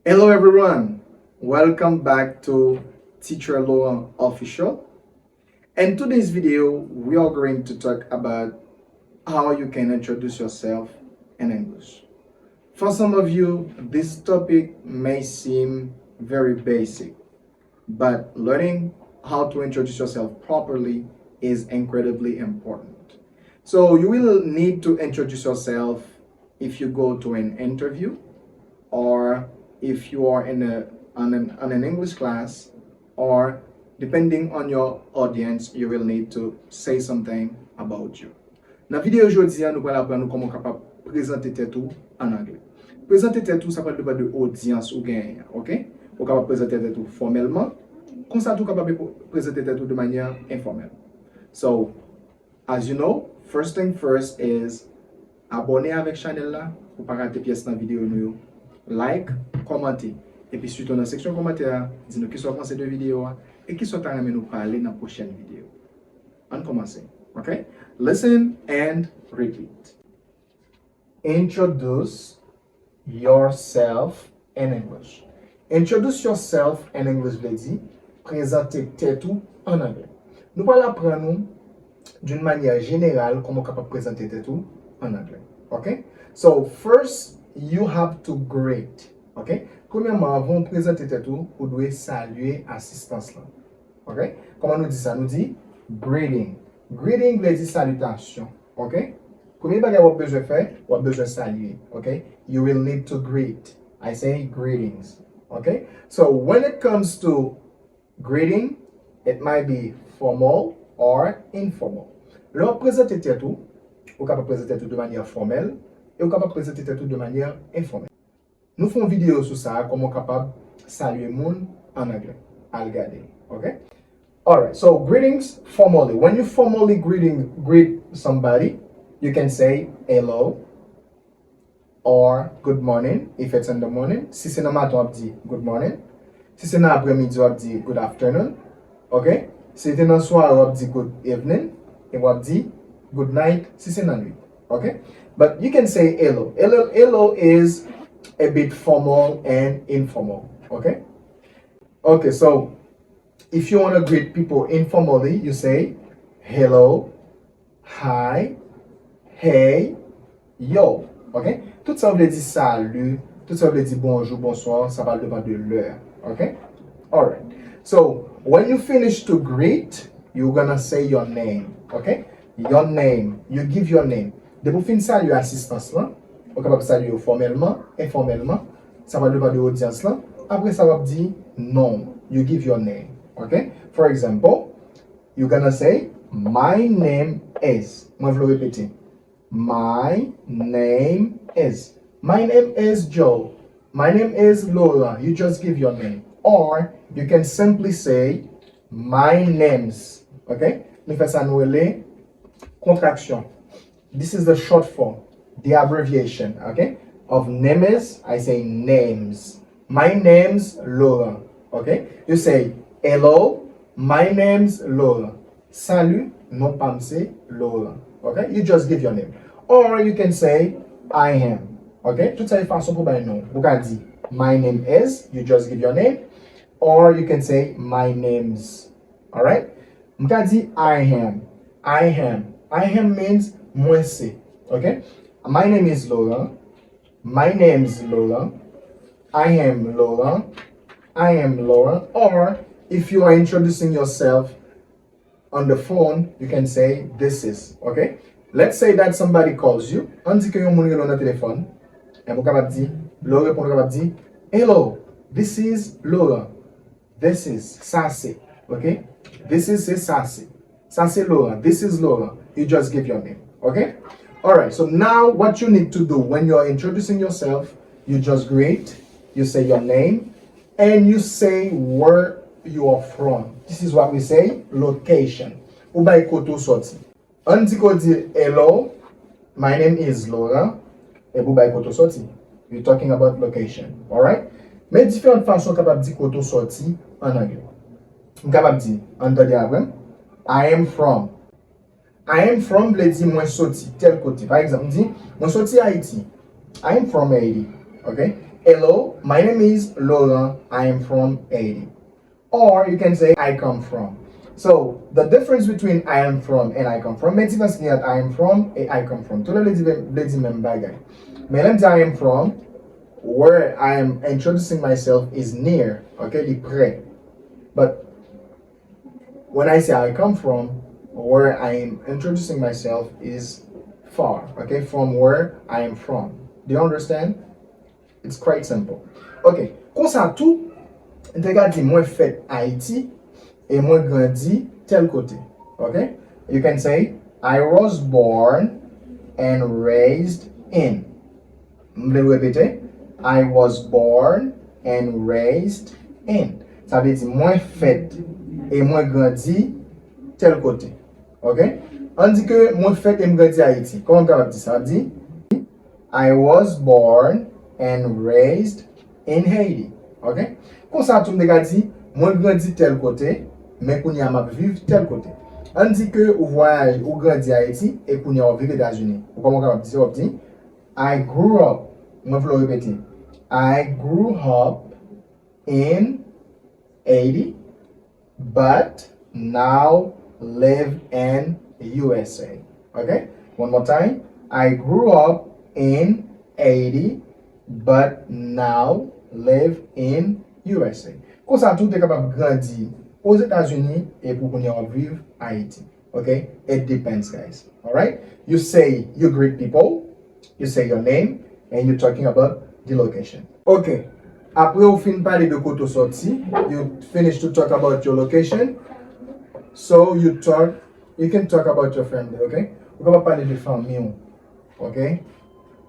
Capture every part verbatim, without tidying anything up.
Hello everyone, welcome back to Teacher Laurent Official. In today's video, we are going to talk about how you can introduce yourself in English. For some of you, this topic may seem very basic, but learning how to introduce yourself properly is incredibly important. So you will need to introduce yourself if you go to an interview, or if you are in a on an, on an English class, or depending on your audience, you will need to say something about you. Nan videyo jodi a, nou pral aprann ou kòman w kapab prezante tèt ou an anglè. Prezante tèt ou, sa pral depann de odyans ou genyen an, oke? Ou kapab prezante tèt ou fòmèlman, konsa tou w kapab prezante tèt ou de manyè enfòmèl. So, as you know, first thing first is abòne avèk chanèl la pou pa rate pyès nan videyo nou yo. Like, kòmante, epi sitou nan seksyon kòmantè a, di nou kisa w panse de videyo a e kisa w ta renmen nou pale nan pwochèn videyo. Ann kòmanse, oke? Listen and repeat. Introduce yourself in English. Introduce yourself in English vle di prezante tèt ou an anglè. Nou pral aprann ou d'une manière générale kòman w kapab prezante tèt ou an anglè. Oke? So, first, you have to greet. Oke? Premyèman, anvan w prezante tèt ou, ou dwe salye asistans lan. Oke? Kòman nou di sa? Nou di greeting. Greeting vle di salitasyon. Oke? Premye bagay w ap bezwen fè, w ap bezwen salye. Oke? You will need to greet. I say greetings. Oke? So, when it comes to greeting, it might be formal or informal. Lè w ap prezante tèt ou, ou kapab prezante tèt ou de manyè fòmèl e ou kapab prezante tèt ou de manyè enfòmèl. Nou fè yon videyo sou sa, kòman w kapab salye moun an anglè. Al gade, oke? Alright, so greetings formally. When you formally greeting, greet somebody, you can say hello or good morning if it's in the morning. Si se nan maten, w ap di good morning. Si se nan aprèmidi, w ap di good afternoon. Oke? Si se nan sware, w ap di good evening. E w ap di good night si se nan nuit. Oke? But you can say hello. Hello, hello is a bit formal and informal. Oke? Oke, so if you want to greet people informally, you say hello, hi, hey, yo. Oke? Tout sa vle di salut, tout sa vle di bonjou, bonswa, sa va depann de lè. Oke? Alright. So, when you finish to greet, you're gonna say your name. Oke? Your name. You give your name. Depi w fin salye asistans lan, ou kapab salye yo fòmèlman, enfòmèlman. Sa va depann de odyans lan. Apre sa, w ap di non. You give your name. Oke? For example, you're gonna say, my name is. Mwen vle w repete. My name is. My name is Joe. My name is Laurent. You just give your name. Or you can simply say, my names. Oke? Nou fè sa nou rele kontraksyon. This is the short form, the abbreviation, okay, of name is, I say names. My name's Laurent, okay? You say, hello, my name's Laurent. Salut, non pa m se Laurent. Okay? You just give your name. Or you can say, I am. Okay? Tout sa se fason pou bay non. Ou ka di, my name is, you just give your name. Or you can say, my name's. Alright? M ka di, I am. I am. I am means mwen se. Okay? My name is Laurent. My name's Laurent. I am Laurent. I am Laurent. Or, if you are introducing yourself on the phone, you can say, this is. Okay? Let's say that somebody calls you. Ann di ke yon moun rele w nan telefòn. Epi ou kapab di, lè w reponn, ou kapab di, hello, this is Laurent. This is, sa se. Okay? This is se sa se. Sa se Laurent. This is Laurent. You just give your name. Okay? Alright. So now what you need to do when you are introducing yourself, you just greet, you say your name, and you say where you are from. This is what we say location. Ou bay kote w soti. Ann di ke w di, hello, my name is Laurent, epi w bay kote w soti. You talking about location, alright? Men diferan fason w kapab di kote w soti an anglè. M kapab di, ann tande avè m, I am from. I am from vle di mwen soti tèl kote. Pa egzanp, m di, mwen soti Ayiti. I am from Haiti, okay? Hello, my name is Laurent. I am from Haiti. Or you can say I come from. So the difference between I am from and I come from, men diferans ki ant I am from e I come from. Tou le de vle di menm bagay. Men lè m di I am from, where I am introducing myself is near, okay, li pre. But when I say I come from, where I am introducing myself is far, okay, from where I am from. Do you understand? It's quite simple. Ok, konsa tou, m te ka di mwen fèt Ayiti e mwen grandi tèl kote. Ok? You can say, I was born and raised in. M vle repete, I was born and raised in. Sa vle di mwen fèt e mwen grandi tèl kote. Ok? Ann di ke mwen fèt e m grandi Ayiti. Kòman m kapab di sa? M di, I was born and raised in Haiti. Ok? Konsa tou m te ka di, mwen grandi tèl kote, men kounye a m ap viv tèl kote. Ann di ke ou vwayaje, ou grandi Ayiti, e kounye a w ap viv Etazini. Ou kòman w kapab di sa? W ap di, I grew up. Mwen vle w repete. I grew up in Haiti, but now live in U S A. Okay? One more time. I grew up in Haiti, but now live in U S A. Konsa tou te kapab grandi Ozetazini epi kounye a w ap viv Ayiti. Okay? It depends, guys. Alright? You say, you greet people, you say your name, and you're talking about the location. Ok. Apre ou fin pale de kote w soti, you finish to talk about your location, so you talk, you can talk about your family, ok? Ou kapab pale de fanmi w, ok?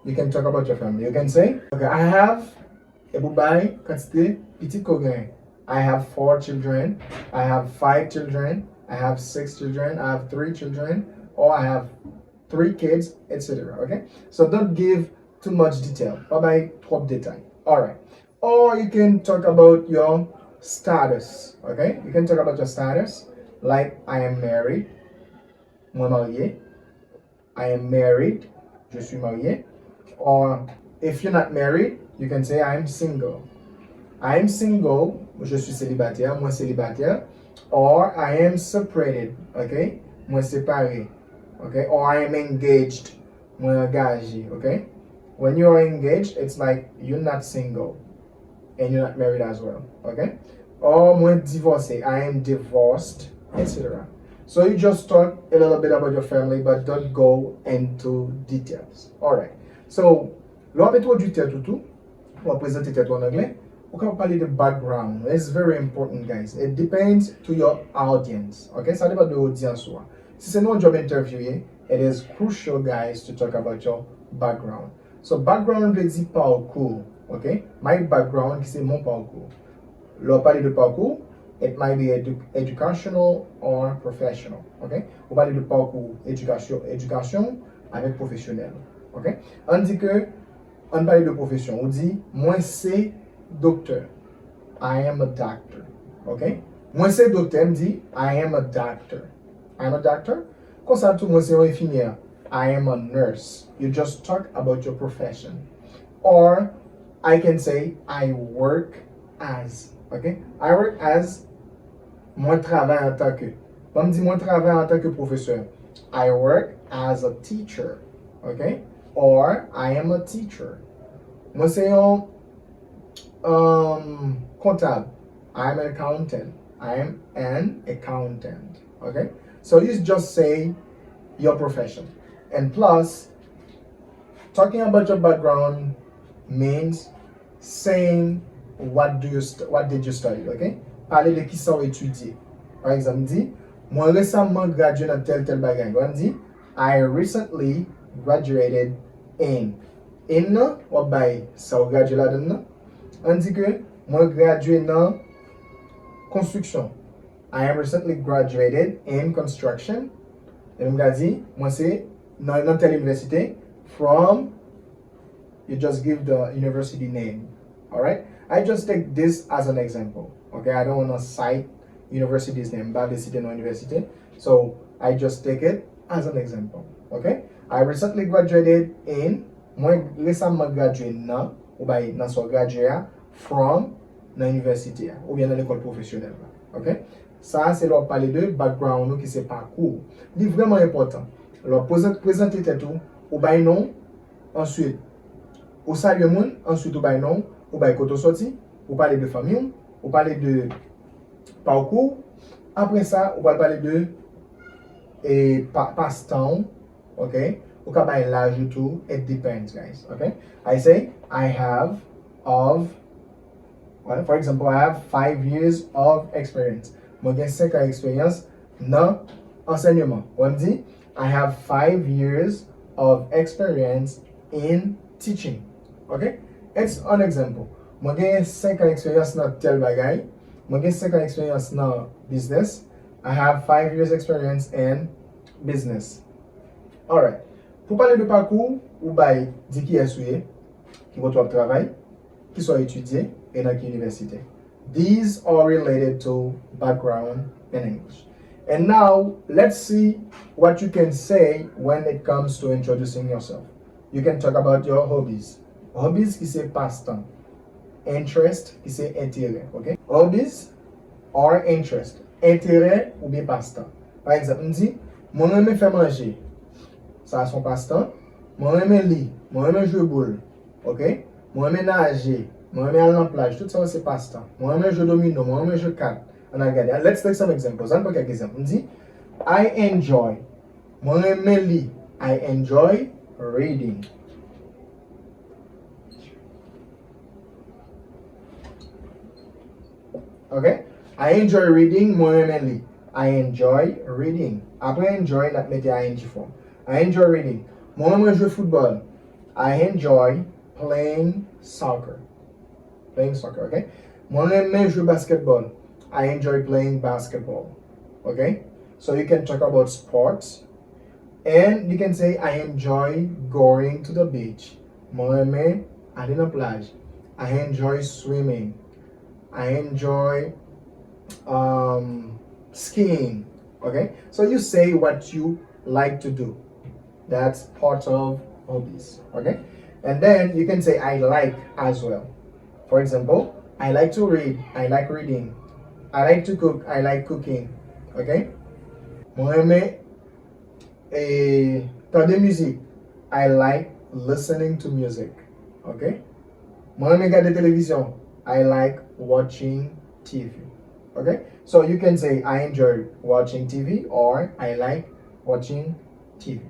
You can talk about your family. You can say, okay, I have, epi w bay kantite pitit ke w genyen. I have four children, I have five children, I have six children, I have three children, or I have three kids, et cetera. Okay? So don't give too much detail. Pa bay twòp detay. Alright. Or you can talk about your status. Okay? You can talk about your status. Like, I am married. Mwen marye. I am married. Je suis marié. Or if you're not married, you can say I am single. I am single. Je suis célibataire. Mwen selibatè. Or I am separated. Okay? Mwen separe. Okay? Or I am engaged. Mwen angaje. Okay? When you are engaged, it's like you're not single and you're not married as well. Okay? Or mwen divòse. I am divorced, et cetera. So you just talk a little bit about your family, but don't go into details. Alright. So, lè w ap entwodui tèt ou tou, w ap prezante tèt ou an anglè, ou kapab pale de background. It's very important, guys. It depends to your audience. Okay? Sa depann de odyans ou a. Si se nan yon job interview ye, it is crucial, guys, to talk about your background. So, background vle di parcours, ok? My background, ki se mon parcours. Lè w pale de parcours, it might be edu educational or professional, ok? Ou pale de parcours éducation, éducation avec professionnel, ok? Ann di ke, ann pale de profesyon. Ou di, mwen se doktè. I am a doctor, ok? Mwen se doktè, m di, I am a doctor. I am a doctor. Konsa tou, mwen se yon enfimyè. I am a nurse. You just talk about your profession. Or I can say I work as. Okay? I work as, mwen travay antanke. Ban m di mwen travay antanke pwofesè. I work as a teacher. Okay? Or I am a teacher. Mwen se yon um, kontab. I am an accountant. I am an accountant. Okay? So you just say your profession. And plus, talking about your background means saying what do you st what did you study, okay? Pale de kisa w etidye. Pa egzanp, di, mwen resamman gradye nan tèl tèl bagay. Ban m di, I recently graduated in. In nan, w ap bay sa w gradye ladan l nan. Ann di ke mwen gradye nan konstriksyon. I am recently graduated in construction. Epi m ka di, mwen se nan, nan tèl inivèsite, from, you just give the university name. Alright? I just take this as an example. Okay? I don't want to cite university's name. M pa vle site non inivèsite. So, I just take it as an example. Okay? I recently graduated in, mwen resamman gradye nan, ou bay nan sa w gradye a, from nan inivèsite a, oubyen nan lekòl pwofesyonèl la. Ok? Sa a se lè w ap pale de background ou ki se pakou w. Li vrèman enpòtan. Lè w ap prezan-, prezante tèt ou, ou bay non w, answit, ou salye moun, answit ou bay non w, ou bay kote w sòti, ou pale de fanmi w, ou pale de pakou w. Apre sa, ou pral pale de, e, pa, pastan w, ok? Ou ka bay laj ou tou, it depends, guys, ok? I say, I have of, well, for example, I have five years of experience. Mwen gen senk an eksperyans nan ansèyman. Ou wè m di, I have five years of experience in teaching. Ok? It's an example. Mwen gen senk an eksperyans nan tèl bagay. Mwen gen senk an eksperyans nan business. I have five years experience in business. Alright. Pou pale de pakou, ou bay, di kiyès ou ye, ki kote w ap travay, kisa w etidye, e nan ki inivèsite. These are related to background in English. And now, let's see what you can say when it comes to introducing yourself. You can talk about your hobbies. Hobbies ki se pastan. Interest ki se enterè, ok? Hobbies or interest. Enterè oubyen pastan. Pa egzanp, m di, mwen renmen fè manje. Sa a se yon pastan. Mwen renmen li. Mwen renmen jwe boul. Ok? Mwen renmen naje. Mwen renmen al nan plaj. Tout sa yo se pastan. Mwen renmen jwe domino. Mwen renmen jwe kat. Ann al gade. Let's take some examples. Ann pran kèk egzanp. M di, I enjoy. Mwen renmen li. I enjoy reading. Ok? I enjoy reading, mwen renmen li. I enjoy reading. Apre enjoy, n ap mete I N G form. I enjoy reading. Mwen renmen jwe foutbòl. I enjoy playing soccer. Playing soccer, ok? Mwen renmen jwe basketball. I enjoy playing basketball. Ok? So you can talk about sports. And you can say, I enjoy going to the beach. Mwen renmen ale nan plaj. I enjoy swimming. I enjoy, um, skiing. Okay? So you say what you like to do. That's part of hobbies. Okay? And then you can say, I like as well. For example, I like to read. I like reading. I like to cook. I like cooking. Okay? Mwen renmen e, tande mizik. I like listening to music. Ok? Mwen renmen gade televizyon. I like watching T V. Ok? So you can say, I enjoy watching T V or I like watching T V.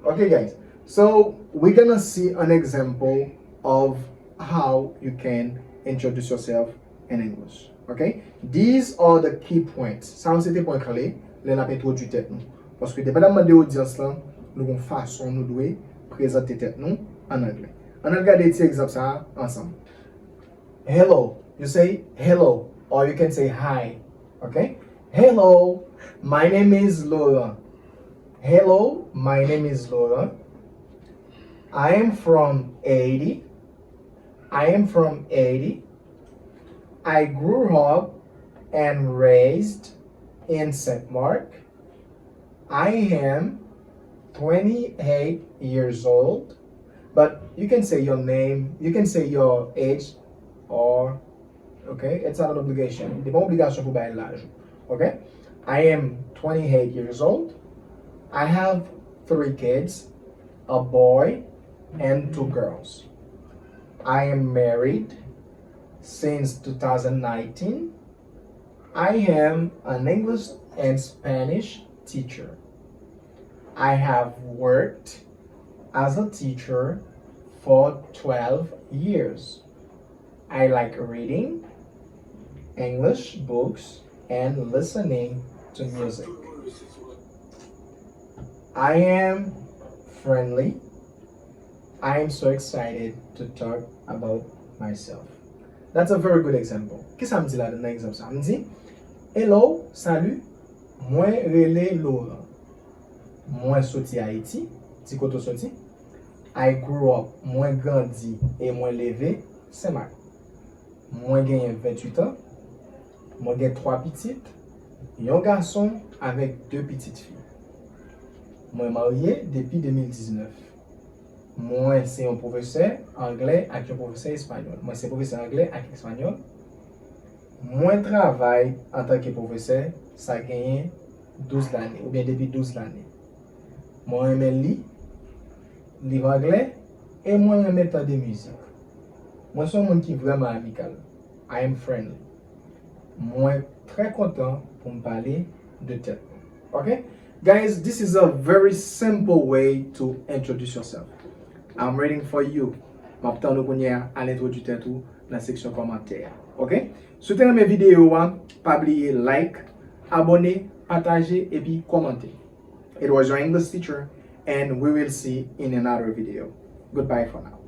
Okay, guys. So we're gonna see an example of how you can introduce yourself in English. Ok? These are the key points. Sa yo se te pwen kle lè n ap entwodui tèt nou. Paske depandaman de odyans lan, nou gon fason nou dwe prezante tèt nou an anglè. Ann al gade ti egzanp sa a ansanm. Hello. You say hello or you can say hi. Ok? Hello. My name is Laurent. Hello. My name is Laurent. I am from Haiti. I am from Haiti. I grew up and raised in Saint Marc. I am twenty-eight years old. But you can say your name, you can say your age, or, okay, it's not an obligation. Li pa yon obligasyon pou bay laj ou. Okay? I am twenty-eight years old. I have three kids, a boy and two girls. I am married since two thousand nineteen. I am an English and Spanish teacher. I have worked as a teacher for twelve years. I like reading English books and listening to music. I am friendly. I am so excited to talk about myself. That's a very good example. Kisa m di ladan nan egzanp sa? M di, hello, salut, mwen rele Laurent. Mwen soti Ayiti, ti kote w soti. I grew up, mwen grandi e mwen leve Senmak. Mwen genyen venntuit an. Mwen gen twa pitit, yon gason avèk de pitit fi. Mwen marye depi de mil diznèf. Mwen se yon pwofesè anglè ak yon pwofesè espanyòl. Mwen se pwofesè anglè ak espanyòl. Mwen travay antanke pwofesè, sa genyen douz lane, oubyen depi douz lane. Mwen renmen li, liv anglè, e mwen renmen tande mizik. Mwen se yon moun ki vrèman amikal. I am friendly. Mwen trè kontan pou m pale de tèt mwen. Ok? Guys, this is a very simple way to introduce yourself. I'm waiting for you. M ap tann ou kounye a, al entwodui tèt ou nan seksyon kòmantè a. Ok? Si w te renmen videyo a, pa bliye like, abòne, pataje epi kòmante. It was your English teacher, and we will see in another video. Goodbye for now.